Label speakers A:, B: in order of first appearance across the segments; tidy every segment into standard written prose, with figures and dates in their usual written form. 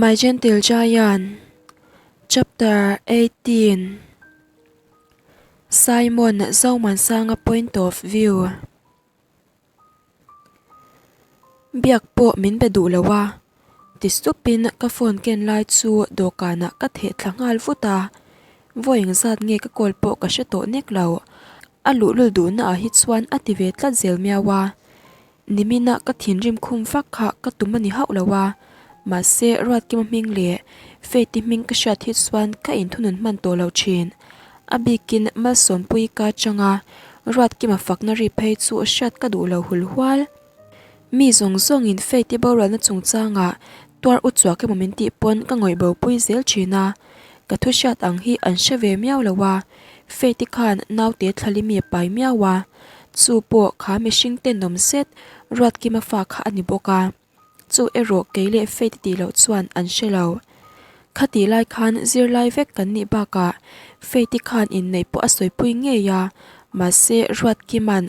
A: My Gentle Giant Chapter 18 Simon Zomuansanga Point of View Biak pawh min be duh lo a, ti supin ka phone ken lai chu dawhkanah ka theh thla nghal vut a, vawi engzat nge ka call pawh ka hre tawh nek lo, a luhlul duhna ah hi chuan a ti ve tlat zel miau a. Nimina ka thinrim khum vak kha ka tum a ni hauh lo a, mahse Ruatkima hming leh Faith-i hming ka hriat hi chuan ka inthunun hman tawh lo thin. A bikin Malsawmpuii ka chang a, Ruatkima fakna ri phei chu hriat ka duh lo hul hual. Mi zawng zawngin Faith-i boralna chungchangah tuar u chuak emaw min tih pawn ka ngawih bopui zel thin a, ka thu hriat ang hi an hre ve miau lo a, Faith-i khan naute thlali mi a pai miau a. Chu pawh kha mihring tenawm zet Ruatkima fa kha a ni bawk a, chu erawh kei leh Faith tih loh chuan an hre lo. Khatih lai khan zirlai vek kan nih bakah Faith-i khan inneih pawh a sawipui ngei a, mahse Ruatkima'n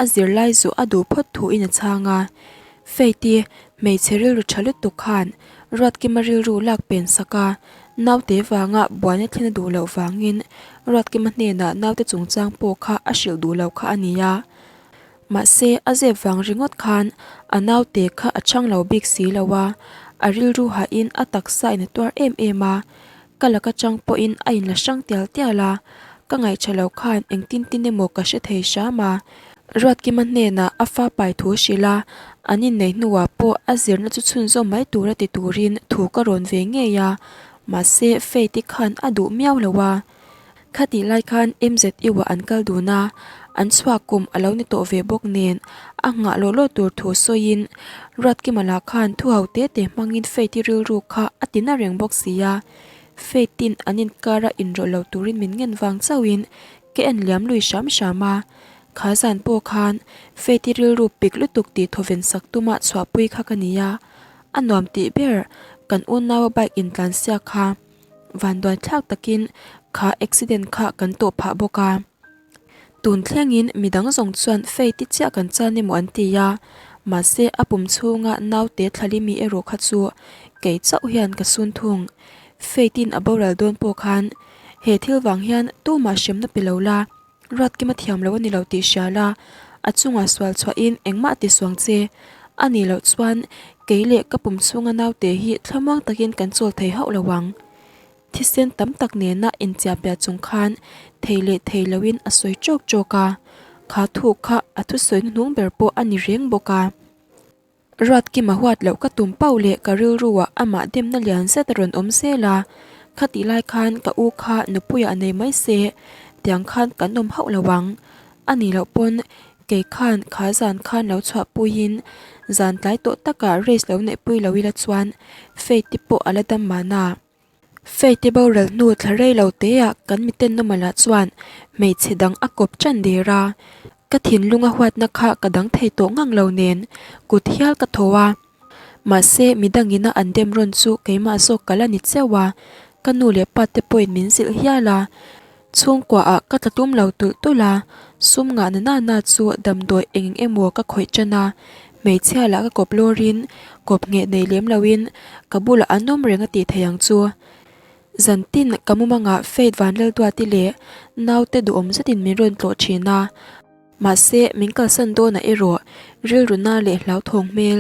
A: a zirlai zawh a duh phawt thuin a chhang a. Faith-i hmeichhe rilru tha lutuk khan Ruatkima rilru lak pen sak a, naute vanga buaina thlen a duh loh vangin Ruatkima hnenah naute chungchang pawh kha a hrilh duh lo kha a ni a. Mahse, a zep vang ringawt khan a naute kha a chhang lo bik si lo a, a rilru hahin a taksa in a tuar em em a, ka laka chang pawhin a inla hrang tial tial a, ka ngaihṭha lo khan engtin tin emaw ka hre thei hram a. Ruatkima hnenah a fa pai thu hrilh a, an inneih hnuah pawh a zirna chu chhunzawm mai tura ti turin thu ka rawn ve ngei a, mahse Faith-i khan a duh miau lo a. Khatih lai khan MZU-ah an kal dun a, an chhuak kum a lo ni tawh ve bawk nen a nghah lawh lawh tur thu sawiin Ruatkima lah khan thu ho te te hmangin Faith-i rilru kha a ti na reng bawk si a, Faith-in an inkara inrawlh lo turin min ngen vang chauhin ka en liam lui hram hram a. Kha zan pawh khan Faith-i rilru pik lutuk tih thawven sak tuma chhuahpui kha ka ni a, a nuam tih ber kan unaua bike intlan siak kha vanduai thlak takin kha accident kha kan tawh phah bawk a. Tun thlengin midang zawng chuan Faith-i chiah kan chan emaw an ti a, mahse a pum chhunga naute thlalimi erawh kha chu kei chauh hian ka sun thung. Faith-in a boral dawn pawh khan he thil vang hian tumah hremna pe lo la, Ruatkima thiam lo a ni lo tih hria la, a chungah sual chhuahin engmah a ti suang che. A nih loh chuan kei leh ka pum chhunga naute hi thlamuang takin kan chawl thei hauh lo ang. Thisen tam tak nena inchiahpiah chung khan thei leh thei loin a sawi ṭawk ṭawk a, kha thuk kha a thusawi hnuhnung ber pawh a ni reng bawk a. Ruatkima huat loh ka tum pauh leh ka rilruah amah demna lian zet a rawn awm zel a, khatih lai khan ka u kha nupuiah a nei mai se, tiang khan kan awm hauh lo ang. A nih loh pawn kei khan kha zan khan lo chhuahpuiin zan tlai tawh takah race lo neihpui lo ila chuan Faith-i pawh a la dam mahna. Faith-i boral hnu thla rei lo teah kan miten nawmah chuan hmeichhe dang a kawp ṭan der a, ka thinlunga huatna kha ka dang thei tawh ngang lo nen kut hial ka thaw a. Mahse, midangina an dem rawn chu keimah zawk ka la ni cheuh a, ka nu leh pa te pawhin min zilh hial a. Chhungkuaah ka tla tum lo tulh tulh a, sum ngahna nana chu damdawi eng eng emaw ka khawih ṭan a, hmeichhia lah ka kawp lawrin kawp ngheh nei lem loin ka bulah an awm reng a tih theih ang chu. Zantin ka mumangah Faith Vanlalduati leh naute duhawm zetin min rawn tlawh ṭhin a, mahse min kalsan dawnah erawh rilru na leh hlauthawng hmel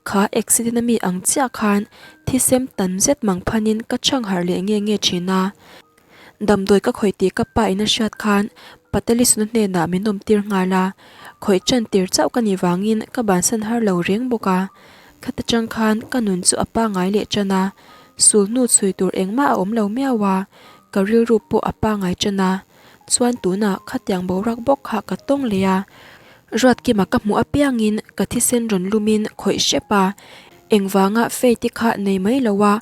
A: kha accident a mi ang chiah khan thisem tam zet mang phanin ka chhang harh leh nge nge ṭhin a. Damdawi ka khawih tih ka pa in a hriat khan Patelisuna hnenah min awm tir nghal a, khawih ṭan tir chauh ka nih vangin ka bansan har lo reng bawk a. Khata ṭang khan ka nun chu a pangai leh ṭan a, sul hnu chhui tur engmah a awm lo miau a, ka rilru pawh a pangai ṭan a. Chuan tunah khatiang boruak bawk kha ka tawng leh a, Ruatkima ka hmuh apiangin ka thisen rawn lumin khawih hrep a, Engvanga Faith-i kha nei mai lo a,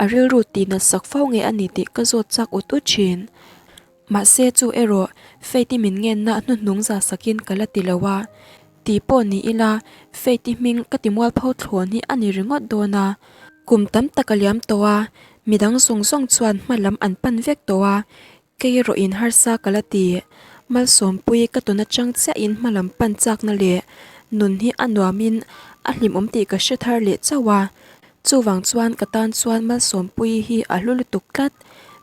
A: a rilru tihnat sak fo nge a ni tih ka zawt chak ut ut thin. Mahse chu erawh Faith-i min ngenna hnuhnung za sakin ka la ti lo a. Ti pawh ni ila Faith-i hming ka ti mualpho thlawn hi a ni ringawt dawn a. Kum tam tak a liam tawh a, midang zawng zawng chuan hma lam an pan vek tawh a, Kei erawh in harsa ka la ti. Malsawmpui ka tawn atang chiahin hma lam pan chakna leh nun hi a nuamin a hlimawm tih ka hre thar leh chauh a. Chuvang chuan ka tan chuan Malsawmpuii hi a hlu lutuk tlat.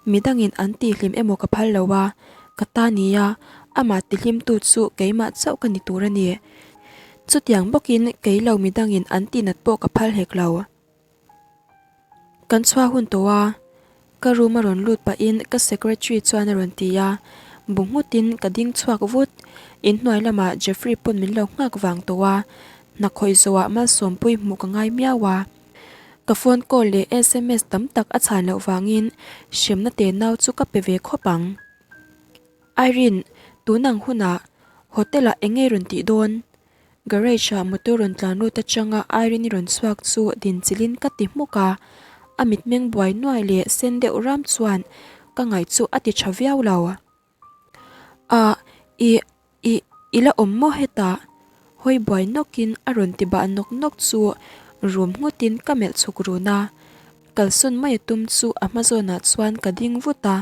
A: Midangin an tihhlim emaw ka phal lo a, ka ta nia, amah tihlimtu chu keimah chauh ka ni tur a ni. Chutiang bawkin kei lo midangin an tihnat pawh ka phal hek lo. Kan chhuah hun tawh a, ka room a rawn lut pahin ka secretary chuan a rawn ti a, bu nghutin ka ding chhuak vut. Inhnuai lamah Jeffrey pawn min lo nghak vang tawh a, hna khawih zawhah Malsawmpuii hmuh ka ngai miau a. Ka phone call leh sms tam tak a chhan loh vangin hremna te nau chu ka pe ve khawp ang. Irene, tun ang hunah hotel ah eng nge rawn tih dawn? Garage ah motor rawn tlan lut atanga Irene rawn chhuak chu dinchilhin ka ti hmuk a, a mitmeng buai nuai leh sen deuh ram chuan ka ngaih chu a ti tha viau lo. Ah, i, i, i la awm maw hetah? Hawi buai nawkin a rawn ti bah nawk nawk chu rum nghutin ka melh chhuk run a. Kalsawn mai a tum chu a hma zawnah chuan ka ding vut a,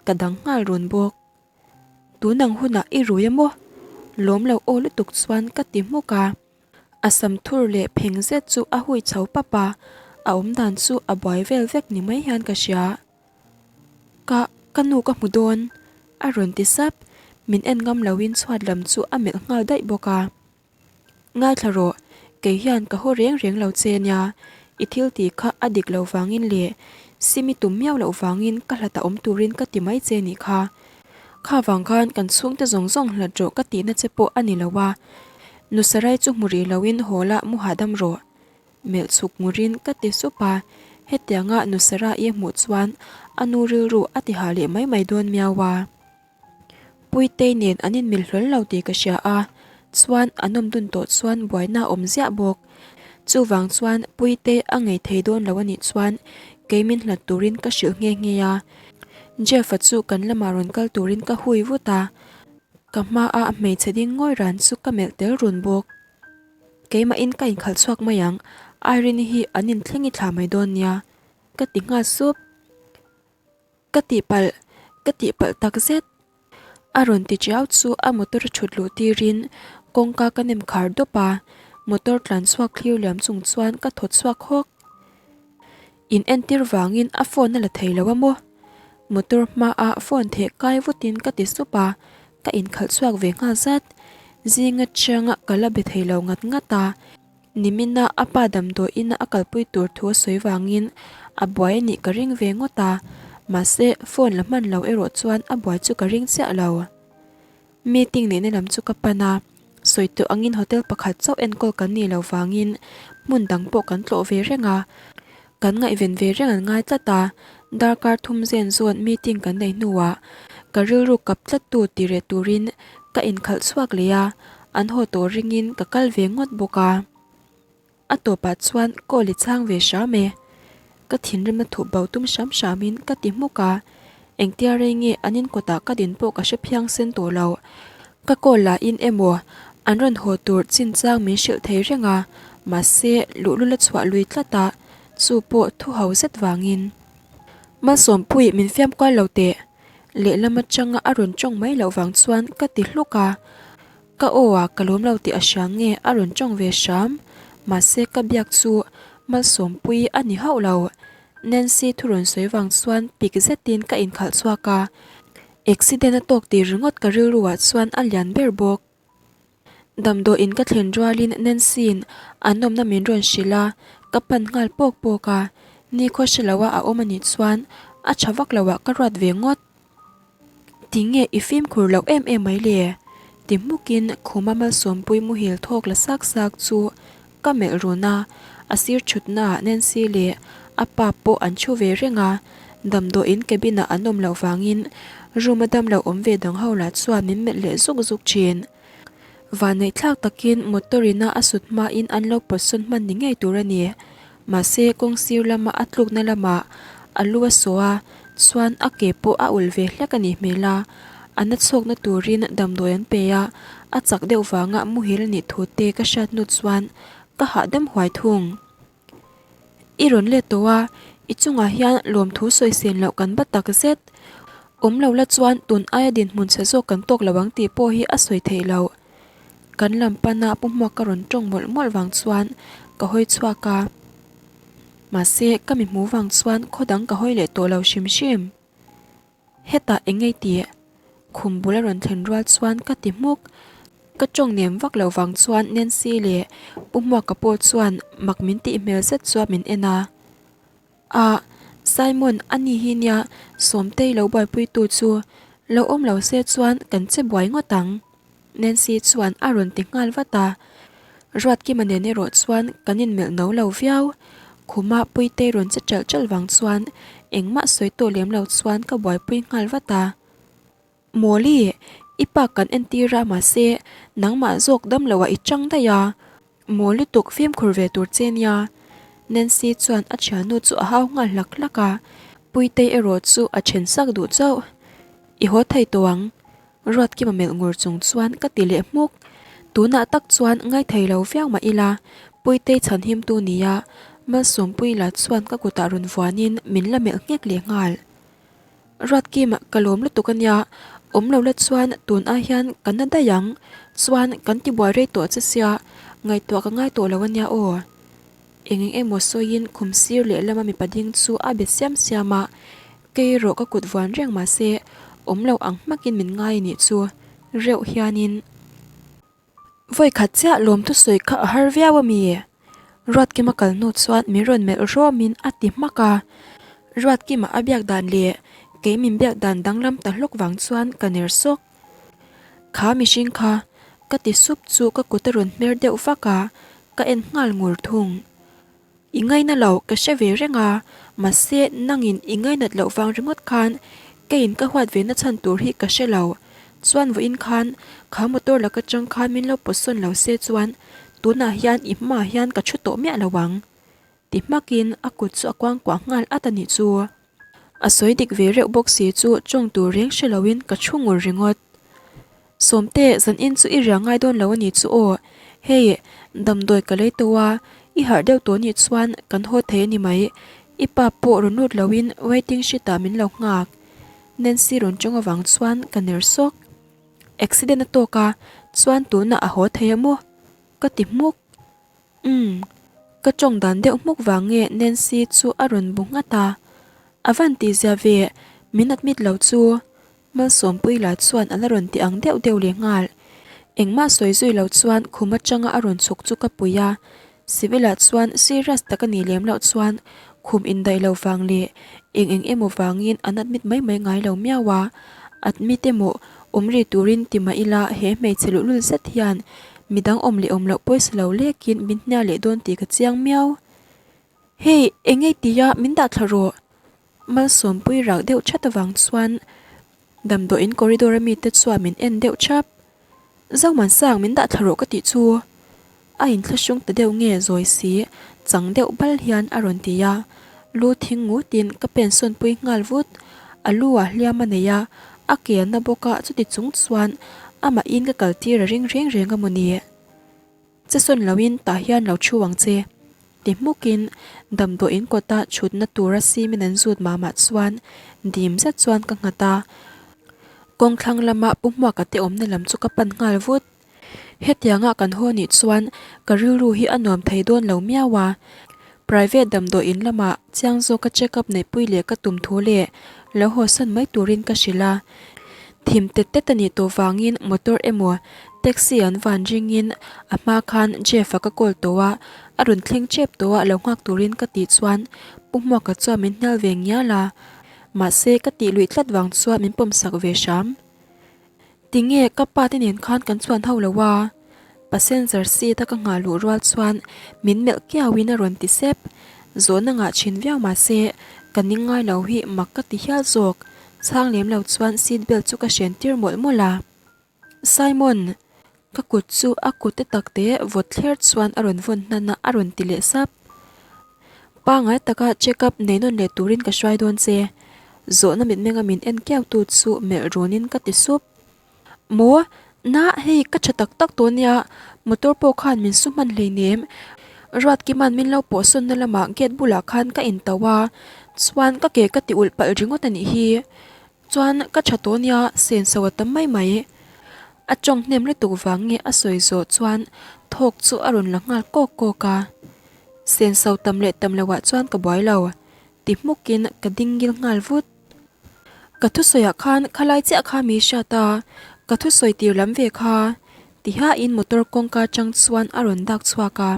A: ka dang nghal run bawk. Tun ang hunah i rui a maw? Lawm lo aw lutuk chuan ka ti hmuk a. A sam thur leh pheng zet chu a hui chho pap a, a awm dan chu a buai vel vek ni mai hian ka hria. Ka, ka nu ka hmu dawn, a rawn ti sap. Min en ngam loin chhuat lam chu a melh nghal daih bawk a. Ngaithla rawh, kei hian ka haw reng reng lo che nia, i thil tih kha a dik loh vangin leh sim i tum miau loh vangin ka hlat a awm turin ka ti mai che nih kha. Kha vang khan kan chhungte zawng zawng hlat rawh ka tihna che pawh a ni lo a, nu Sarai chu hmu rih loin haw la mu hahdam rawh. Melh chhuk ngurin ka ti sup a, hetianga nu Sarai hmuh chuan a nu rilru a ti hah leh mai mai dawn miau a. Puitei nen an inmil hlawl lo tih ka hria a, chuan an awm dun tawh chuan buaina a awm ziah bawk. Chuvang chuan Puitei a ngei thei dawn lo a nih chuan kei min hlat turin ka hrilh nghe nghe a. Jeff-a chu kan lamah rawn kal turin ka hui vut a, ka hmaa hmeichhe ding ngawi ran chu ka melh tel run bawk. Keimahin ka inkhalh chhuak mai ang, Irene-i hi an inthleng i thlah mai dawn nia, ka ti nghal sup. Ka tihpalh, ka tihpalh tak zet. A rawn ti chiau chu a motor a thut luh tirin kawngka ka nem khar dawp a, motor tlan chhuak thlir liam chung chuan ka thaw chhuak hawk. In entir vangin a phone a la thei lo a maw? Motor hmaa phone theh kai vutin ka ti sup a, ka inkhalh chhuak ve nghal zat. Zing atanga ka la be thei lo ngat ngat a. Nimina a pa damdawiin a kalpui tur thu a sawi vangin a buai a nih ka ring ve ngawt a, mahse phone la hman lo erawh chuan a buai chu ka ring chiah lo. Meeting neihna lam chu ka pan a, sawi tawh angin hotel pakhat chauh enkawl kan nih loh vangin hmun dang pawh kan tlawh ve reng a, kan ngaihven ve reng an ngai tlat a, darkar thum zen zawn meeting kan nei hnuah ka rilru kap tlattu ti reh turin ka inkhalh chhuak leh a, An haw tawh ringin ka kal ve ngawt bawk a. A tawpah chuan call i chhang ve hram e. Ka thinrim a thup bo tum hram hramin ka ti hmuk a. Engtia rei nge an in kawtah ka din pawh ka hre phiang sen tawh lo. Ka call lahin emaw an rawn haw tur chinchang min hrilh thei reng a, mahse luhlul a chhuah lui tlat a, chu pawh thu ho zet vangin. Malsawmpui min fiam kual lo teh. Lehlam atanga a rawn tawng mai loh vang chuan ka ti hluk a, ka aw ah ka lawm lo tih a hria nge a rawn tawng ve hram, mahse ka biak chu Malsawmpuii a ni hauh lo. Nancy thu rawn sawi vang chuan pik zetin ka inkhalh chhuak a, accident a tawk tih ringawt ka rilru ah chuan a lian ber bawk. Damdawiin ka thlen rualin Nancy-in an awmna min rawn hrilh a, ka pan nghal pawk pawk a, nikhaw hre loa a awm anih chuan a tha vak loah ka ruat ve ngawt. Tinge i fimkhur loh em em mai le? ti hmukin Khuma Malsawmpui muhil thawk la sak sak chu ka melh run a, a sir thutnaah Nancy leh a pa pawh an thu ve reng a, damdawiin cabin ah an awm loh vangin room a damlo awm ve dang ho lah chuan min melh leh zuk zuk thin. Vanneih thlak takin motor ina a sut hmain an lo pawtsawn hman ni ngei tur a ni. Mahse kawng sir lama a tlukna lamah a lu a sawh a, chuan a ke pawh a ulh ve hlek a nih hmel a, a na chhawkna turin damdawi an pe a, a chak deuh vanga muhil a nih thu te ka hriat hnu chuan ka hahdam huai thung. I rawn let tawh a, i chungah hian lawmthu sawi sen loh kan bat tak zet. Awm lo la chuan tun aia dinhmun chhe zawk kan tawk lo ang tih pawh hi a sawi theih loh. Kan lam pana pu hmuak ka rawn tawng mawlh mawlh vang chuan ka hawi chhuak a. Mahse, ka mi hmuh vang chuan khaw dang ka hawi leh tawh lo hrim hrim. Hetah eng ngei tih? Khum bul a rawn thlen rual chuan ka ti hmuk. Ka tawng nem vak loh vang chuan Nancy leh Pu Hmuaka pawh chuan mak min tih hmel zet chuan min en a. Ah, Simon, a ni hi nia Sawmtei lo buaipuitu chu lo awm lo se chuan kan che buai ngawt ang. Nancy chuan a rawn ti nghal vat a. Ruatkima nen erawh chuan kan inmelh no lo viau. Khuma Puitei rawn che ṭalh ṭalh vang chuan engmah sawi tawh lem lo chuan ka buaipui nghal vat a. Mawli, i pa kan entir a mahse nangmah zawk dam loah i chang daih a. Maw lutuk fimkhur ve tur che nia. Nancy chuan a thiannu chu a hau nghal hlak hlak a, Puitei erawh chu a then sak duh chauh. I haw thei tawh ang. Ruatkima melh ngur chung chuan ka ti leh hmuk. Tunah tak chuan ngaithei lo viau mah ila, Puitei chhanhimtu nia Malsawmpuila chuan ka kutah rawn vuanin min la melh nghek leh nghal. Ruatkim, ka lawm lutuk a nia, awm lo la chuan tun ai hian ka na daih ang, chuan kan ti buai rei tawh che sia, ngaihtuah ka ngai tawh lo a nia aw. Eng eng emaw sawiin khum sir leh lama mipa ding chu a be siam siam a, kei erawh ka kut vuan reng mah se awm lo ang hmakin min ngai a nih chu reuh hianin. Vawi khat chiah lawm thusawi kha a har viau a mi? Ruatkima kal hnu chuan min rawn melh rawmin a ti hmak a. Ruatkima a biak dan leh kei min biak dan danglam ta hlawk vang chuan ka ner sawk. Kha mihring kha ka ti sup chu ka kut a rawn hmer deuh vak a, ka en nghal ngur thung. I ngaina lo ka hre ve reng a, mahse nangin i ngainat loh vang ringawt khan keiin ka huat ve na chhan tur hi ka hre lo. Chuan vawiin khan kha motor laka tang khan min lo pawt sawn lo se chuan tunah hian i hmaah hian ka thu tawh miah lo ang. Ti hmakin a kut chu a kuangkuah nghal at a nih chu. A sawi dik ve reuh bawk si chu tawng tur reng hre loin ka thu ngur ringawt. Sawmte, zan in chu i riah ngai dawn lo a nih chu aw. Hei, damdawi ka lei tawh a, i harh deuh tawh nih chuan kan haw thei a ni mai. I pa pawh rawn lut loin waiting sheet ah min lo nghak. Nancy rawn tawng avang chuan ka ner sawk. Accident a tawk a, chuan tunah a haw thei a maw? Ka ti hmuk. Umm, ka tawng dan deuh hmuk vang nge Nancy chu a rawn bu nghat a. A van tihzia ve, min admit lo chu. Malsawmpuila chuan a la rawn ti ang deuh deuh leh nghal. Engmah sawi zui lo chuan khum atanga a rawn chhuk chu ka pui a. Civil ah chuan serious tak a nih lem loh chuan khum indaih lo vang leh eng eng emaw vangin an admit mai mai ngai lo miau a. Admit emaw awm ri turin ti mah ila he hmeichhe luhlul zet hian Midang awm leh awm loh pawisa lo lekin min hnial leh dawn tih ka chiang miau. Hei, eng ngei tia min dah thla rawh. Malsawmpui rak deuh that avang chuan damdawiin corridor a mite chuan min en deuh thap. Zomansang min dah thla rawh ka tih chu. A inthlahrung ta deuh nge zawi si chang deuh bal hian a rawn ti a. Lu thing ngutin ka pen sawnpui nghal vut. A lu ah hliam a nei a, a ke a na bawk a chuti chung chuan amahin ka kal tir a ring reng reng a maw ni? Che sawn loin tah hian lo thu ang che ti hmukin damdawiin kawta thutna tura simin an zut mah mah chuan dim zet chuan ka nghat a. Kawngthlang lama Pu Hmuaka te awmna lam chu ka pan nghal vut. Hetianga kan haw nih chuan ka rilru hi a nuam thei dawn lo miau a, private damdawiin lamah chiang zawka check up neihpui leh ka tum thu leh lo hawsan mai turin ka hrilh a. Thim tet tet a nih tawh vangin motor emaw taxi an van ringin a hma khan Jeff-a ka call tawh a, a rawn thleng tep tawh a lo nghak turin ka tih chuan Pu Hmuaka chuan min hnial ve ngial a, mahse ka tih luih tlat vang chuan min pawmsak ve hram. Tinge ka pa te nen khan kan chuan ho lo a? Passenger seat a ka nghah luh rual chuan min melh kiau in a rawn ti sep. Zawhna ngah thin viau mah se ka ning ngai lo hi mak ka ti hial zawk. Chhang lem lo chuan seat belt chu ka hren tir mawlh mawlh a. Simon! Ka kut chu a kut te tak te vawt thler chuan a rawn vawn hnan a a rawn ti leh sap. Pangngai taka check up nei nawn leh turin ka hruai dawn che. Zawhna mitmenga min en kiau tu chu melh runin ka ti sup. Maw? Na, hei ka tha tak tak tawh nia, motor pawh khan min su hman hleinem. Ruatkima'n min lo pawh sawnna lamah gate bulah khan ka intauh a, chuan ka ke ka ti ulh palh ringawt a nih hi. Chuan ka tha tawh nia, senso a tam mai mai. A tawng hnem lutuk vang nge a sawi zawh chuan thawk chu a rawn la nghal kawk kawk a. Senso tam leh tam loah chuan ka buai lo, ti hmukin ka ding ngil nghal vut. Ka thusawiah khan khalai chiah kha mi hriat a, ka thusawi tir lam ve kha, ti hain motor kawngka atang chuan a rawn dak chhuak a.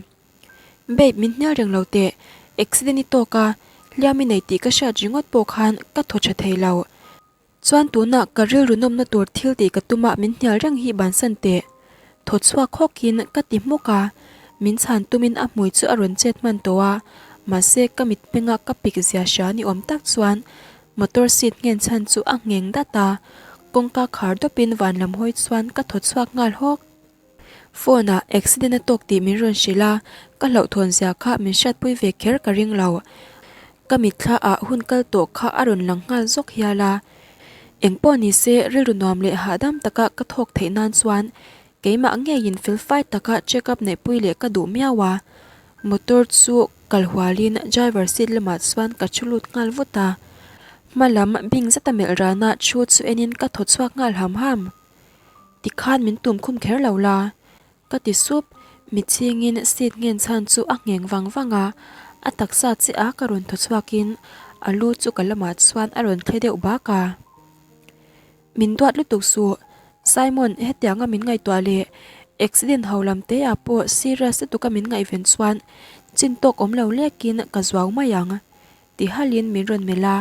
A: Babe min hnial reng lo teh, accident i tawk a, hliam i nei tih ka hriat ringawt pawh khan ka thaw tha thei lo. Chuan tunah ka rilru nawmna tur thil tih ka tum a min hnial reng hi bansan teh. Thaw chhuak hawkin ka ti hmuk a, min chhan tumin a hmui chu a rawn chet hman tawh a, mahse ka mitmenga ka pik zia hria ni awm tak chuan motor seat nghen chhan chu a ngheng dat a, kawngka khar dawpin van lam hawi chuan ka thaw chhuak nghal hawk. Phone ah accident a tawk tih min rawn hrilh a, ka hlauhthawn zia kha min hriatpui ve kher ka ring lo. Ka mitthla ah hun kal tawh kha a rawn lang nghal zawk hial a. Engpawh ni se rilru nuam leh hahdam taka ka thawk theih nan chuan keimah ngeiin felfai taka check up neihpui leh ka duh miau a. Motor chu kal hualin driver seat lamah chuan ka thu lut nghal vut a. Hma lam bing zeta melh rana thu chu enin ka thaw chhuak nghal ham ham. Tikhan min tum khum kher lo la, ka ti sup. Mitchhingin seat nghen chhan chu a ngheng vang vang a, a taksa che a ka rawn thaw chhuakin a lu chu ka lamah chuan a rawn thle deuh bak a. Min duat lutuk suh, Simon hetianga min ngaihtuah leh accident ho lam te ah pawh serious lutuka min ngaihven chuan chin tawk awm lo lekin ka zuau mai ang. Ti halin min rawn melh a,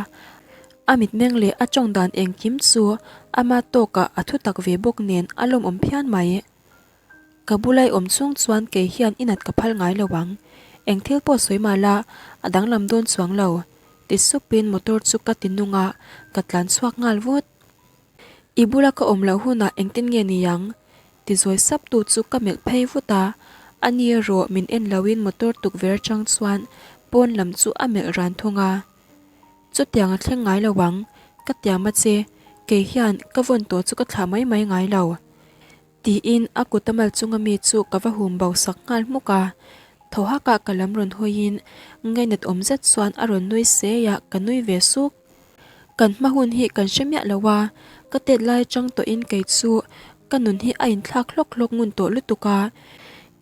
A: a mitmeng leh a tawng dan engkim chu ama tawkah a thu tak ve bawk nen a lawmawm phian mai. Ka bulai awm chung chuan kei hian i nat ka phal ngai lo ang, eng thil pawh sawi mah la a danglam dawn chuang lo, ti supin motor chu ka ti nung a, ka tlan chhuak nghal vut. I bula ka awm loh hunah engtin nge ni ang? Ti zawi sap tu chu ka melh phei vut a, a ni erawh min en loin motor tukverh atang chuan pawn lam chu a melh ran thung a. Chutiang a thleng ngai lo ang, ka tiam a che, kei hian ka vawn tawh chu ka thlah mai mai ngai lo. Tiin a kut a mal chunga mi chu ka va hum bo sak nghal hmuk a, thaw hakah ka lam rawn hawiin ngainat awm zet chuan a rawn nui sei a, ka nui ve suk. Kan hma hun hi kan hre miah lo a, ka tet lai atang tawhin kei chu ka nun hi a inthlak hlawk hlawk ngun tawh lutuk a.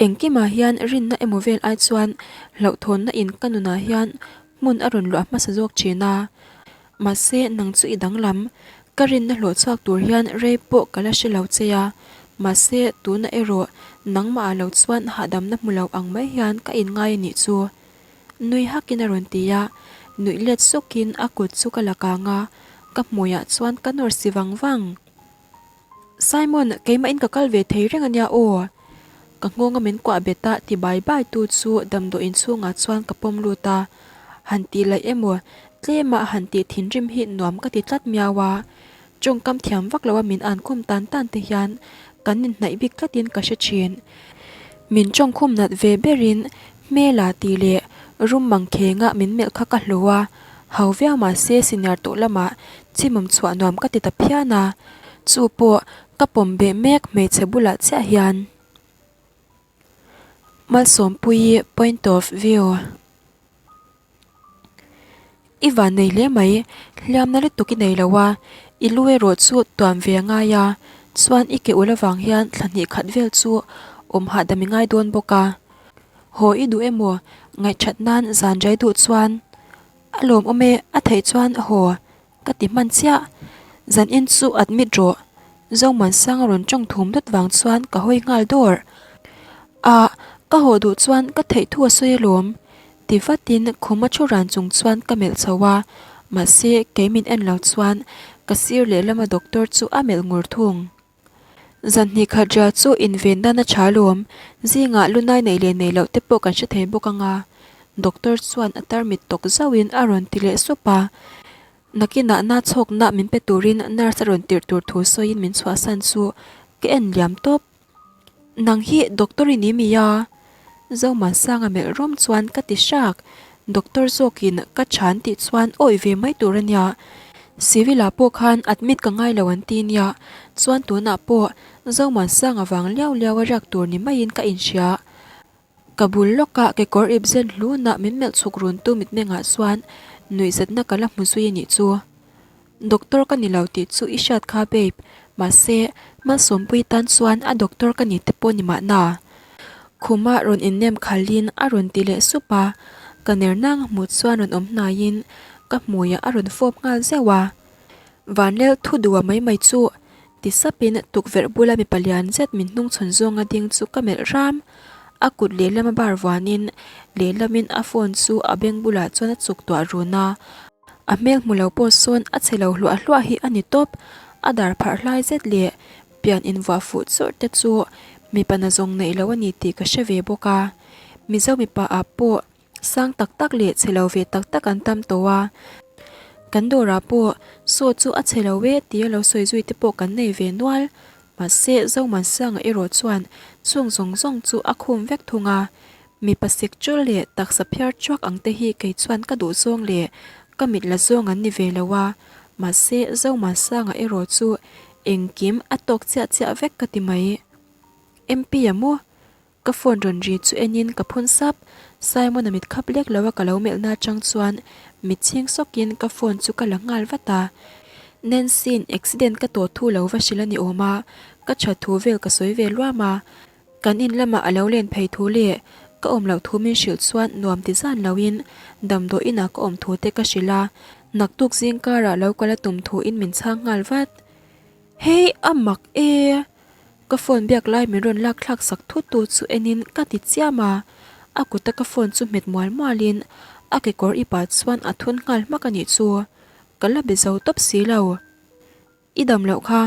A: Engkimah hian rinna emaw vel ai chuan hlauhthawnna in ka nunah hian hmun a rawn luah hmasa zawk thin a. Mahse nang chu i danglam, ka rinna hlawh chhuak tur hian rei pawh ka la hre lo che a, mahse tunah erawh nangmah ah lo chuan hahdamna hmu lo ang mai hian ka inngai a nih chu. Nui hakin a rawn ti a, nuih let sukin a kut chu ka la kang a, ka hmuiah chuan ka nawr si vang vang. Simon, keimahin ka kal ve thei reng a nia aw. Ka nghawnga min kuah bet a ti bai bai tu chu damdawi inchhungah chuan ka pawm lut a, han tih laih emaw tlema han tih thinrim hi nuam ka ti tlat miau a. Tawngkam thiam vak loa min an khum tan tan te hian kan inhnaih bik tlatin ka hre thin. Min tawngkhum nat ve berin hmela tih leh rum mang khenga min melh kha ka hlu a, hau viau mahse senior tawh lamah chimawm chhuah nuam ka ti ta phian a, chu pawh ka pawm beh mek hmeichhe bulah chiah hian. Malsawmpuii point of view. I van nei hle mai, hliamna lutuk i nei lo a, i lu erawh chu tuam ve a ngai a, chuan i ke ul avang hian thla hnih khat vel chu awm hahdam i ngai dawn bawk a. Haw i duh emaw ngaihthat nan zan rai duh chuan a lawmawm e, a theih chuan haw Ka ti hman chiah. Zan in chu admit rawh. Zomuansanga rawn tawng thum dawt vang chuan ka hawi nghal dawr. Ah, ka haw duh chuan ka theih thu a sawi alawm. Ti vatin khum a thu ran chung chuan ka melh chho a, mahse kei min en lo chuan ka sir lehlama doctor chu a melh ngur thung. Zan hnih khat ria chu inven dan a tha alawm, zingah lunai neih leh neih loh te pawh kan hre thei bawk ang a, doctor chuan a tarmit tawk zauhin a rawn ti leh sup a. Nakinah na chhawkna min pe turin nurse a rawn tirh tur thu sawiin min chhuahsan chu ka en liam tawp. Nang hi doctor i ni mi a? Zomansanga melh rawm chuan ka ti hrak. Doctor zawkin ka chhan tih chuan awih ve mai tur a nia. Civil ah pawh khan admit ka ngai lo an ti nia. Chuan tunah pawh Zomansanga vang liau liau a riak tur ni maiin ka inhria. Ka bul lawkah kekawr ip zen hlunah min melh chhuk runtu mitmengah chuan nuihzatna ka la hmu zui a nih chu. Doctor ka ni lo tih chu i hriat kha babe, mahse Malsawmpuii tan chuan a doctor ka ni te pawh ni mahna. Khuma rawn innem khalhin a rawn ti leh sup a, ka ner nang hmuh chuan rawn awm hnaiin ka hmuiah a rawn fawp nghal zeuh a. Vanlel thu duha mai mai chu ti sapin tukverh bula mipa lian zet min hnungchhawn zawnga ding chu ka melh ram. A kut lehlama bar vuanin lehlamin a phone chu a beng bulah chuan a chuk tuah run a. A hmel hmu lo pawh sawn a chhe lo hluah hluah hi a ni tawp. A dar pharh hlai zet leh pian invuah fuh churh te chu mipa na zawng neih lo a ni tih ka hre ve bawk a. Mizo mipa ah pawh sang tak tak leh chhe lo ve tak tak an tam tawh a. Kan dawrah pawh saw chu a chhe lo e tia lo sawi zui te pawh kan nei ve nual. Mahse Zomansanga erawh chuan chung zawng zawng chu a khum vek thung a. Mipa sek chul leh taksa phiar chuak ang te hi kei chuan ka duh zawng leh ka mit la zawng an ni ve lo a, mahse Zomansanga erawh chu engkim a tawk chiah chiah vek ka ti mai. MP a maw? Ka phone rawn ri chu enin ka phun sap, Simon-a mit khap lek lo a ka lo melhna atang chuan mit chhing sawkin ka phone chu ka la nghal vat a. Nancy-in accident ka tawh thu lo va hrilh a ni awm a, ka tha thu vel ka sawi ve luam a. Kan in lamah a lo len phei thu leh ka awm loh thu min hrilh chuan nuam ti zan loin damdawi inah ka awm thu te ka hrilh a, naktuk zing karah lo kal a tum thu in min chhang nghal vat. Hei a mak e! Ka phone biak lai min rawn lak thlak sak thut tu chu enin ka ti chiam a, a kuta ka phone chu hmet mual mualin a kekawr ipah chuan a thun nghal hmak a nih chu. Ka la be zo tawp si lo. I dam loh kha,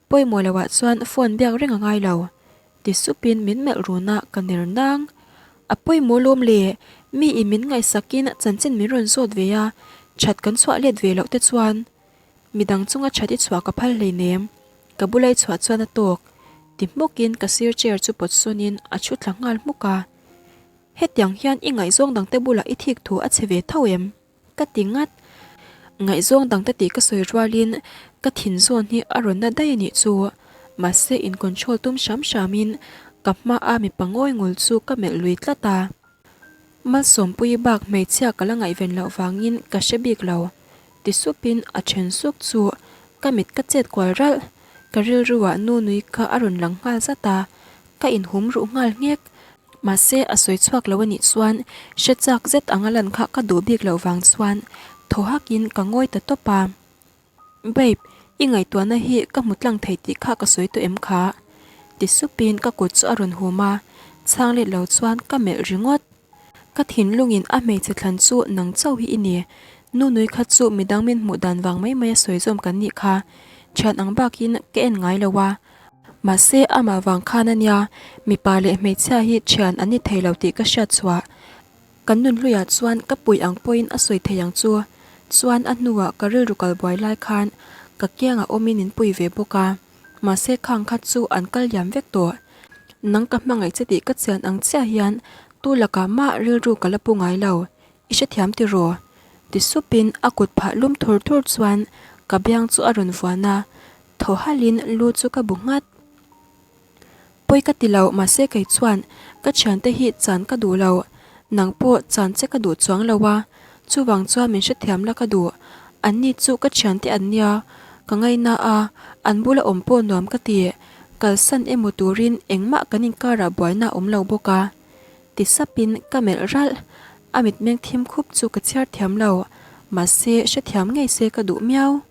A: pawimawh loh ah chuan phone biak reng a ngai lo, ti supin min melh run a ka ner nang. A pawimawh lawm le, mi in min ngaihsakin chanchin min rawn zawt ve a, that kan chhuah let ve loh te chuan midang chunga that i chhuah ka phal hleinem, ka bula i chhuah chuan a tawk, ti hmukin ka sir chair chu pawt sawnin a thu thla nghal hmuk a. Hetiang hian i ngaihzawng dangte bulah i thik thu a chhe ve tho em? Ka ti ngat. Ngaihzawng dangte tih ka sawi rualin ka thin zawn hi a rawn na daih a nih chu. Mahse in control tum hram hramin ka hmaa mipa ngawi ngul chu ka melh lui tlat a. Malsawmpuii bak hmeichhia ka la ngaihven loh vangin ka hre bik lo. Ti supin a then suk chu ka mit ka chet kual ralh. Ka rilruah nu nui kha a rawn lang nghal zat a, ka inhum ruh nghal nghek. Mahse a sawi chhuak lo a nih chuan hre chak zet anga lan kha ka duh bik loh vang chuan thaw hakin ka ngawi ta tawp a. Babe, i ngaihtuahna hi ka hmu tlang thei tih kha ka sawi tawh em kha? Ti supin ka kut chu a rawn hum a, chhang let lo chuan ka melh ringawt. Ka thinlungin a hmeichhe thlan chu nang chauh hi i ni. Nu nui kha chu midang min hmuh dan vang mai mai a sawi zawm kan nih kha. Thian ang bakin ka en ngai lo a. Mahse amah vang khan a nia, mipa leh hmeichhia hi thian an ni thei lo tih ka hriat chhuah. Kan nunhluiah chuan ka pui ang pawhin a sawi thei ang chu. Chuan a hnuah ka rilru kal buai lai khan ka kiangah awmin min pui ve bawk a. Mahse khang kha chu an kal liam vek tawh. Nang ka hmangaih che tih ka chian ang chiah hian tu lakah mah rilru ka la pu ngai lo. I hrethiam tiraw? Ti supin a kut phah lum thur thur chuan ka biang chu a rawn vuan a, thaw halhin lu chu ka bu nghat. Pawi ka ti lo, mahse kei chuan ka thiante hi chan ka duh lo, nang pawh chan che ka duh chuang lo a, chuvang chuan min hrethiam la ka duh, an ni chu ka thiante an nia, ka ngaina a, an bula awm pawh nuam ka ti, kalsan emaw turin engmah kan inkarah buaina a awm lo bawk a, ti sapin ka melh ralh, a mitmeng thim khup chu ka chhiar thiam lo, mahse hrethiam ngei se ka duh miau.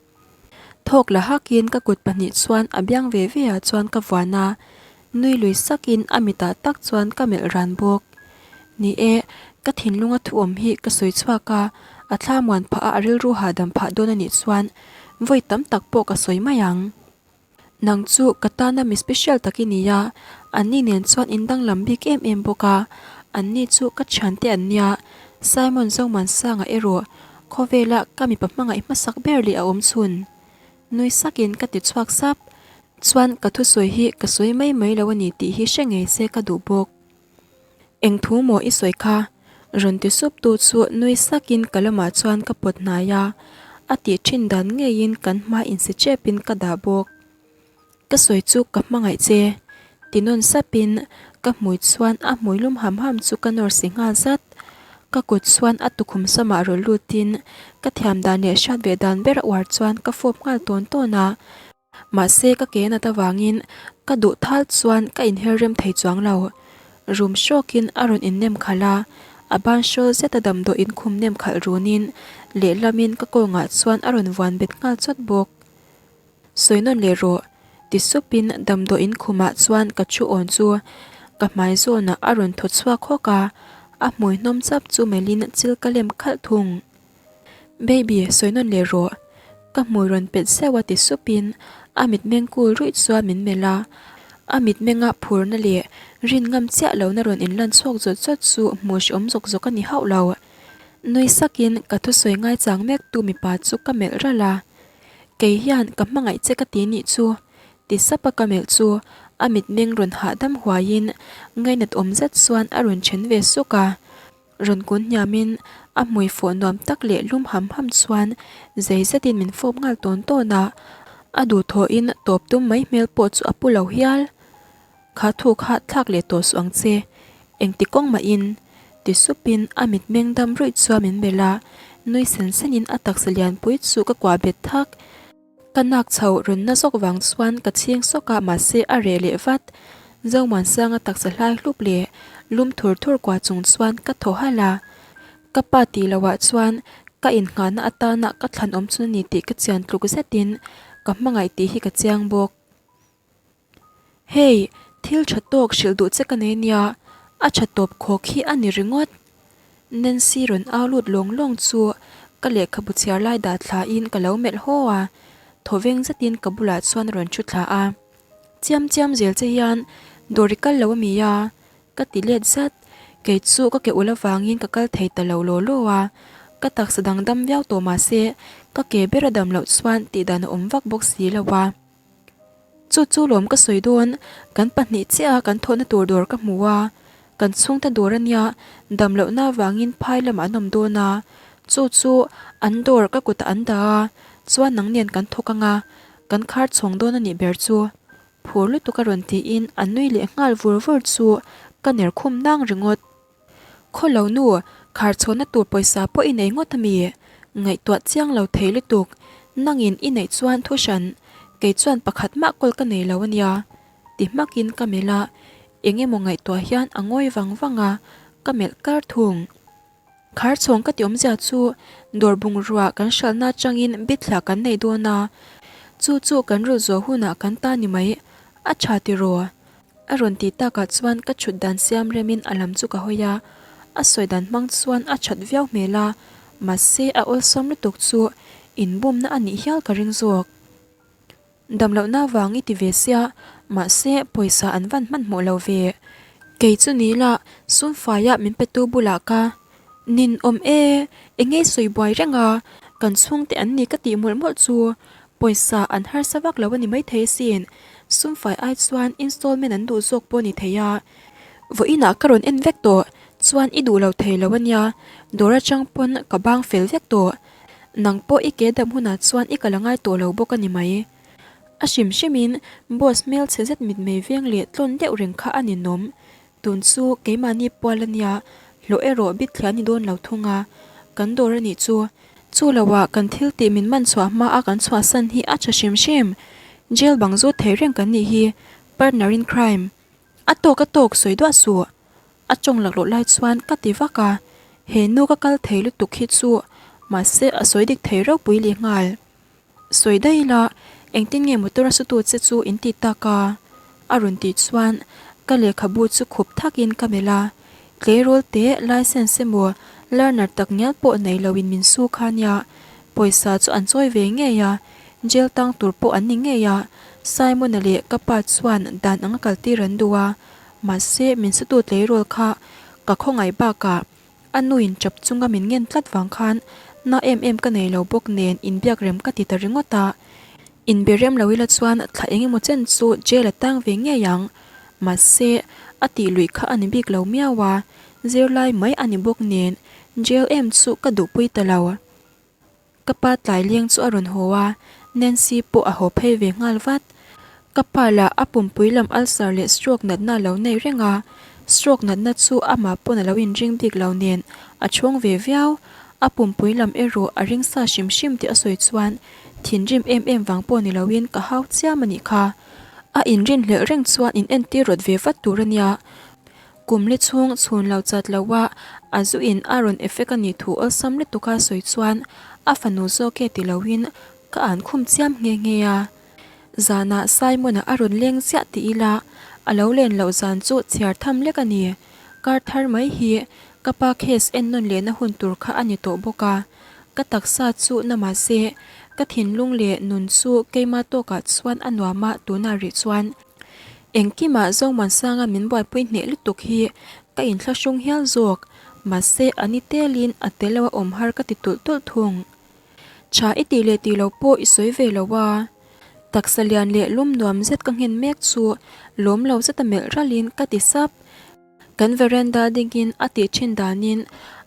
A: Thawk la hakin ka kut pahnih chuan a biang ve ve ah chuan ka vuan a, nui lui sakin a mitah tak chuan ka melh ran bawk. Ni e, ka thinlunga thu awm hi ka sawi chhuak a, a thla muan phah a a rilru hahdam phah dawn a nih chuan vawi tam tak pawh ka sawi mai ang. Nang chu ka tana mi special tak i ni a, anni nen chuan in danglam bik em em bawk a, anni chu ka thiante an nia, Simon Zomansanga erawh khawvela ka mipa hmangaih hmasak ber leh a awm chhun. Nui sakin ka ti chhuak sap, chuan ka thusawi hi ka sawi mai mai lo a ni tih hi hre ngei se ka duh bawk. Eng thu maw i sawi kha? Rawn ti sup tu chu nui sakin ka lamah chuan ka pawt hnai a, a tih thin dan ngeiin kan hma insi chepin ka dah bawk. Ka sawi chu ka hmangaih che, ti nawn sapin ka hmui chuan a hmui lum ham ham chu ka nawr si nghal zat. Ka kut chuan a tukhum samah rawn lutin ka thiam dan leh hriat ve dan ber a uar chuan ka fawp nghal tawn tawn a. Mahse ka ke nat avangin ka duh thal chuan ka inher rem thei chuang lo. Rum hrawkin a rawn innem khalh a, a ban hrawl zeta damdawiin khum nem khalh runin lehlamin ka kawngah chuan a rawn vuan bet nghal chawt bawk. Sawi nawn leh rawh, ti supin damdawiin khumah chuan ka thu awn chu ka hmai zawnah a rawn thaw chhuak hawk a, a hmui hnawm chap chu melhin chil ka lem khalh thung. Baby, sawi nawn leh rawh, ka hmui rawn pet zeuh a ti supin a mitmeng kul ruih chuan min melh a, a mitmenga phurna leh rin ngam chiah lohna rawn inlan chhuak zawt zawt chu hmuh hrehawm zawk zawk a ni hauh lo. Nui sakin ka thusawi ngaichang mektu mipa chu ka melh ralh a. Kei hian ka hmangaih che ka ti nih chu, ti sap a ka melh chu a mitmeng rawn hahdam huaiin ngainat awm zet chuan a rawn then ve suk a. Rawn kun hniamin a hmui fawh nuam tak leh lum ham ham chuan zei zetin min fawp nghal tawn tawn a, a duhthawhin tawp tum mai hmel pawh chu a pu lo hial. Kha thu kha thlak leh tawh suh ang che, engti kawng mahin? ti supin a mitmeng dam ruih chuan min melh a, nui sen senin a taksa lianpui chu ka kuah bet thak. Ka nak chho rawn na zawk vang chuan ka chhing sawk a mahse a reh leh vat. Zomuansanga taksa hlai hlup leh lum thur thur kuah chung chuan ka thaw halh a. Ka pa tih lohah chuan ka innghahna atana ka thlan awm chun a ni tih ka chian tluk zetin ka hmangaih tih hi ka chiang bawk. Hei, thil tha tawk hrilh duh che ka nei nia, a tha tawp khawk hi a ni ringawt. Nancy rawn au lut lawng lawng chu ka lehkhabu chhiar lai dah thlain ka lo melh haw a, thawveng zetin ka bulah chuan a rawn thu thla a. Chiam chiam zel che hian dawr i kal lo a mi a? Ka ti let zat. Kei chu ka ke ul avangin ka kal thei ta lo law law a, ka taksa dangdam viau tawh mah se ka ke ber a dam loh chuan tihdan a awm vak bawk si lo a. Chu chu lawm ka sawi dawn, kan pahnih chiah a kan thawhna tur dawr ka hmu a, kan chhungte dawr a nia, dam lohna avangin phai lamah an awm dawn a, chu chu an dawr ka kutah an dah a, chuan nang nen kan thawk ang a, kan khar chhawng dawn a nih ber chu. Phur lutuk a rawn tiin a nui leh nghal vur vur chu ka ner khum nang ringawt. Khaw lo nu, khar chhuahna tur pawisa pawh i nei ngawt a mi? Ngaihtuah chiang lo thei lutuk, nangin i neih chuan thu hran, kei chuan pakhat mah kawl ka nei lo a nia. Ti hmakin ka melh a, eng emaw ngaihtuah hian a ngawi vang vang a, ka melh kar thung. Khar chhawng ka ti awmzia chu dawr bungrua kan hralhna atangin bithla kan nei dawn a, chu chu kan rulh zawh hunah kan ta ni mai, a tha tiraw? A rawn tih takah chuan ka chhut dan siam remin a lam chu ka hawi a, a sawi dan hmang chuan a that viau hmel a, mahse a awlsam lutuk chu inbumna a nih hial ka ring zawk. Damlohna vang i ti ve sia, mahse pawisa an van hmanhmawh lo ve. Kei chu ni la, sumfaia min petu bulah ka nin awm e, enge sawi buai reng a, kan chhungte an ni ka tih mawlh mawlh chu pawisa an harsa vak lo a ni maithei asin, sumfai ai chuan installment an duh zawk pawh a ni thei a, vawiinah ka rawn en vek tawh chuan i duh lo thei lo a nia, dawr atang pawn ka bang fel vek tawh, nang pawh i ke dam hunah chuan i kal a ngai tawh lo bawk a ni mai. A hrim hrimin boss hmelchhe zet mitmei veng leh tlawn deuh reng kha a ninawm. Tun chu keimahni pual a nia, hlawh erawh bit thliah a ni dawn lo thung a, kan dawr a nih chu. Chu loah kan thil tih min man chhuah hma a kan chhuahsan hi a tha hrim hrim. Jail bang zut thei reng kan nih hi, partner in crime. A tawk a tawk sawi duah suh. A tawng laklawh lai chuan ka ti vak a, he nu ka kal thei lutuk hi chu mahse a sawi dik thei ropui leh nghal. Sawi daih ila, engtin nge motor a sutu che chu in ti tak a? A rawn tih chuan ka lehkhabu chu khup thakin ka melh a, tleirawl te licence emaw learner tak ngial pawh nei loin min su kha nia, pawisa chu an chawi ve ngei a, jail tang tur pawh an ni ngei a, Simon-a leh ka pa chuan dan anga kaltir an duh a, mahse min sutu tleirawl kha ka khawngaih bakah A nuin chap chunga min ngen tlat vang khan na em em ka nei lo bawk nen inbiak rem ka ti ta ringawt a. Inbe rem lo ila chuan thla eng emaw chen chu jail a tang ve ngei ang. Mahse, a tih luih kha a ni bik lo miau a, zirlai mai a ni bawk nen jail em chu ka duhpui ta lo. Ka pa tlai leng chu a rawn haw a, Nancy pawh a haw phei ve nghal vat. Ka pa lah a pumpui lam ulcer leh stroke natna a lo nei reng a, stroke natna chu amah pawn a lo inring bik lo nen a chhawng ve viau. A pumpui lam erawh a ring sa hrim hrim tih a sawi chuan thinrim em em vang pawh ni loin ka hau chiam a nih kha. A inrinhlelh reng chuan in entir rawt ve vat tur a nia. Kum li chhung chhun lo chat lo a, a zu in a rawn effect a nih thu awlsam lutuk a sawi chuan a fanu zawk e ti loin ka an khum chiam nghe nghe a. Zanah Simon-a a rawn leng ziah ti ila, a lo len loh zan chu chhiar tham lek a ni. Kar thar mai hi ka pa case en nawn lehna hun tur kha a ni tawh bawk a. Ka taksa chu na mahse, ka thinlung leh nun chu keima tawkah chuan a nuam a tunah rih chuan. Engkimah Zomuansanga min buaipui hneh lutuk hi ka inthlahrung hial zawk, mahse a ni telin a tel lo a awm har ka ti tulh tulh thung. Tha i tih leh tih lo pawh i sawi ve lo a, taksa lian leh lum nuam zet ka nghen mek chu lawm lo zeta melh ralhin ka ti sap. Kan veranda dingin a tih thin danin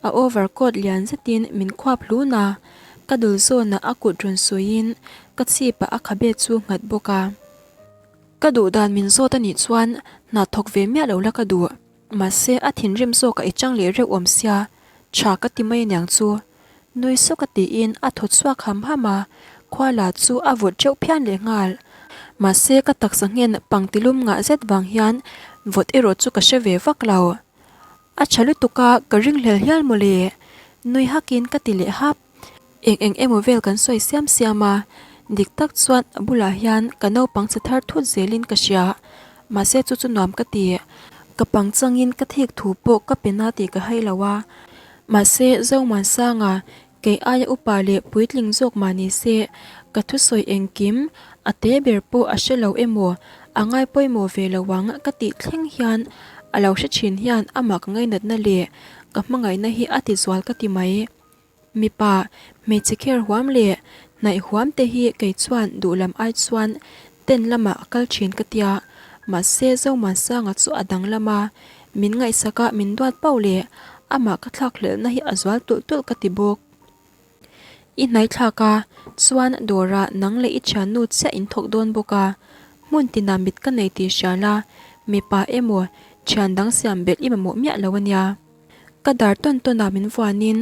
A: a over coat lian zetin min khuap hlun a, ka dul zawnah a kut rawn suiin ka chhipah a khabe chu nghat bawk a. Ka duh dan min zawt a nih chuan hna thawk ve miah lo la ka duh, mahse a thinrim zawkah i chang leh reuh awm sia, tha ka ti mai aniang chu. Nui sawk a tiin a thaw chhuak ham ham a, khua la chu a vawt teuh phian leh nghal. Mahse ka taksa nghen pangtilum ngah zet vang hian vawt erawh chu ka hre ve vak lo. A tha lutuk a, ka ringhlel hial mawle. Nui hakin ka ti leh hap. Eng eng emaw vel kan sawi siam siam a, dik tak chuan a bulah hian ka naupang chhe thar thut zelin ka hria. Mahse chu chu nuam ka ti. Ka pangchangin ka thik thu pawh ka pe na tih ka hai lo a. Mahse Zomuansanga, kei aia upa leh puitling zawk mah ni se, ka thusawi engkim a te ber pawh a hre lo emaw, a ngai pawimawh ve lo ang ka tih thleng hian a lo hre thin hian amah ka ngainatna leh ka hmangaihna hi a ti zual ka ti mai. Mipa, hmeichhe kher huam leh hnaih huam te hi kei chuan duh lam ai chuan ten lamah a kal thin ka tia, mahse Zomuansanga chu a danglam a, min ngaihsak a min duat pauh leh amah ka thlak hlelhna hi a zual tulh tulh ka ti bawk. I hnaithlak a, chuan dawrah nang leh i thiannu chiah in thawk dawn bawk a, hmun tinah mit ka nei tih hria la, mipa emaw thian dang siam belh i mamawh miah lo ania. Ka dar tawn tawn ah min vuanin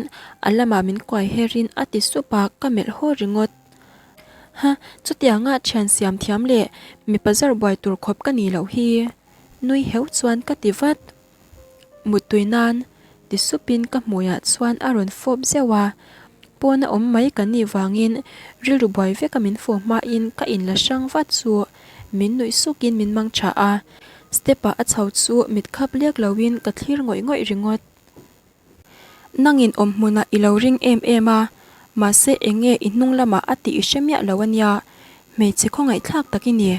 A: a lamah min kuai herin a ti sup a, ka melh haw ringawt. Ha, chutianga thian siam thiam leh mipa zar buai tur khawp ka nih loh hi. Nui heu chuan ka ti vat. Muttui nan ti supin ka hmuiah chuan a rawn fawp zeuh a, pawna awm mai ka nih vangin rilru buai veka min fawh hmain ka inla hrang vat chu min nuih sukin min mang tha a. Step ah a chho chu mit khap lek loin ka thlir ngawih ngawih ringawt. Nangin awm hmunah i lo ring em em a, mahse eng nge i hnung lamah a tih i hre miah lo a nia, hmeichhe khawngaihthlak tak i ni.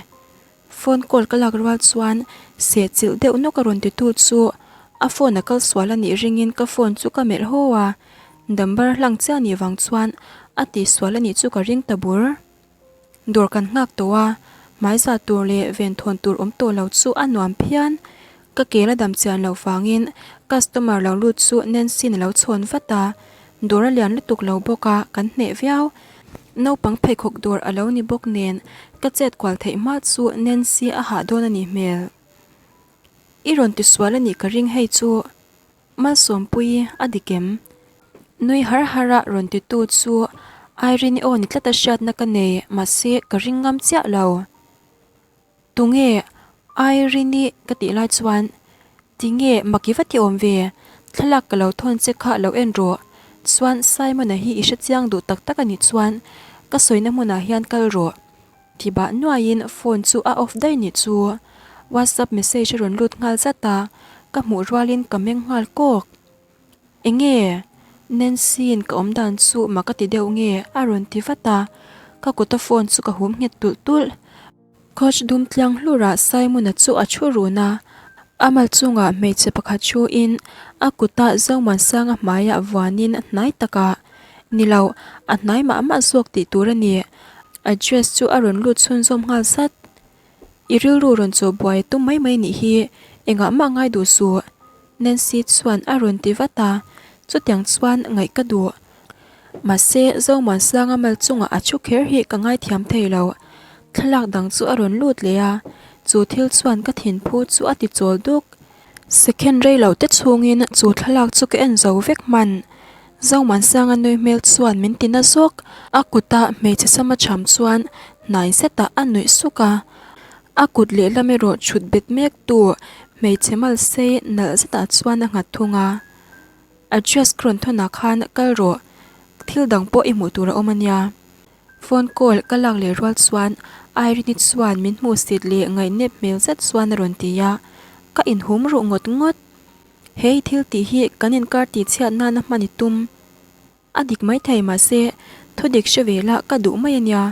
A: Phone call ka lak rual chuan seh chilh deuh nawk a rawn titu chu a phone a kal sual a nih ringin ka phone chu ka melh haw a, number hlang chiah nih vang chuan a tihsual a nih chu ka ring ta bur. Dawr kan nghak tawh a, hmaiza tur leh venthawn tur awm tawh lo chu a nuam phian. Ka kel a dam chian loh vangin customer lo lut chu Nancy-in a lo chhawn vat a, dawr a lian lutuk lo bawk a, kan hneh viau. Naupang pheikhawk dawr a lo ni bawk nen ka chet kual theih hma chu Nancy a hah dawn a nih hmel. I rawn ti sual a nih ka ring hei chu. Malsawmpuii a dik em? Nui har har a rawn titu chu Irene-i aw ni tlata hriatna ka nei, mahse ka ring ngam chiah lo. Tunge Irene-i ka tih lai chuan Tinge maki va ti awm ve, thlalak ka lo thawn che kha lo en rawh, chuan Simon-a hi i hrechiang duh tak tak a nih chuan ka sawina hmunah hian kal rawh. Ti bah nuaiin phone chu a off daih nih chu. WhatsApp message a rawn lut nghal zat a, ka hmuh rualin ka meng nghal kawk. Enge? Nancy-in ka awm dan chu mak a ti deuh nge a rawn ti vat a, ka kuta phone chu ka hum nghet tulh tulh. Coach dum tliang hlurah Simon-a chu a thu run a, a mal chungah hmeichhe pakhat thuin a kuta Zomuansanga hmaiah vuanin hnai takah Ni lo, a hnai mah mah zawk tih tur a ni. Address chu a rawn lut chhunzawm nghal zat. I rilru rawn chaw buai a tum mai mai nih hi, engah mah ngai duh suh. Nancy chuan a rawn ti vat a, chutiang chuan ngaih ka duh. Mahse, Zomuansanga mal chungah a thu kher hi ka ngaithiam thei lo. Thlalak dang chu a rawn lut leh a, chu thil chuan ka thinphu chu a ti chawl duk. Second rei lo te chhungin chu thlalak chu ka en zo vek hman. Zomuansanga nui hmel chuan min ti na zawk. A kuta hmeichhe sama cham chuan hnai zetah a nuih suk a. A kut lehlam erawh chhut bet mek tu. Hmeichhe mal sei nalh zetah chuan a nghat thung a. Address ka rawn thawnah khan kal rawh, thil dang pawh i hmuh tur a awm a nia. Phone call ka lak leh rual chuan Irene-i chuan min hmuh sit leh ngaihnep hmel zet chuan a rawn ti a, ka inhum ruh ngawt ngawt. He i thil tih hi kan inkar tihchhiat nana hman i tum. A dik maithei mahse thu dik hre ve la ka duh mai a nia.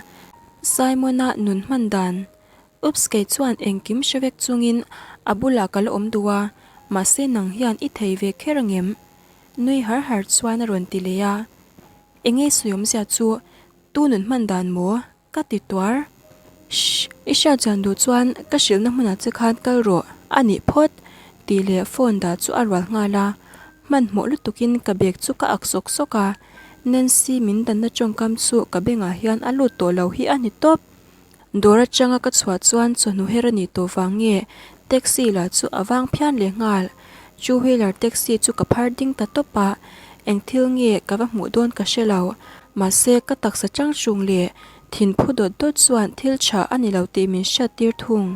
A: Simon-a nun hman dan Ups kei chuan engkim hre vek chungin a bulah ka la awm duh a, mahse nang hian i thei ve kher angem? Nui har har chuan a rawn ti leh a. Enge sawiawmzia chu tu nun hman dan maw? Ka ti tuar. Shh, i hriat chuan duh chuan ka hrilhna hmunah che khan kal rawh a nih phawt tih leh phone dah chu a rual nghal a. Hmanhmawh lutukin ka bag chu ka ak sawk sawk a, Nancy min danna tawngkam chu ka bengah hian a lut tawh lo hi a ni tawp. Dawr atanga ka chhuah chuan chawhnu her a nih tawh vang nge taxi lah chu a vang phian leh nghal. Two wheeler taxi chu ka phar ding ta tawp a, eng thil nge ka va hmuh dawn ka hre lo. Mahse ka taksa chang chung leh thinphu dawt dawt chuan thil tha a ni lo tih min hriat tir thung.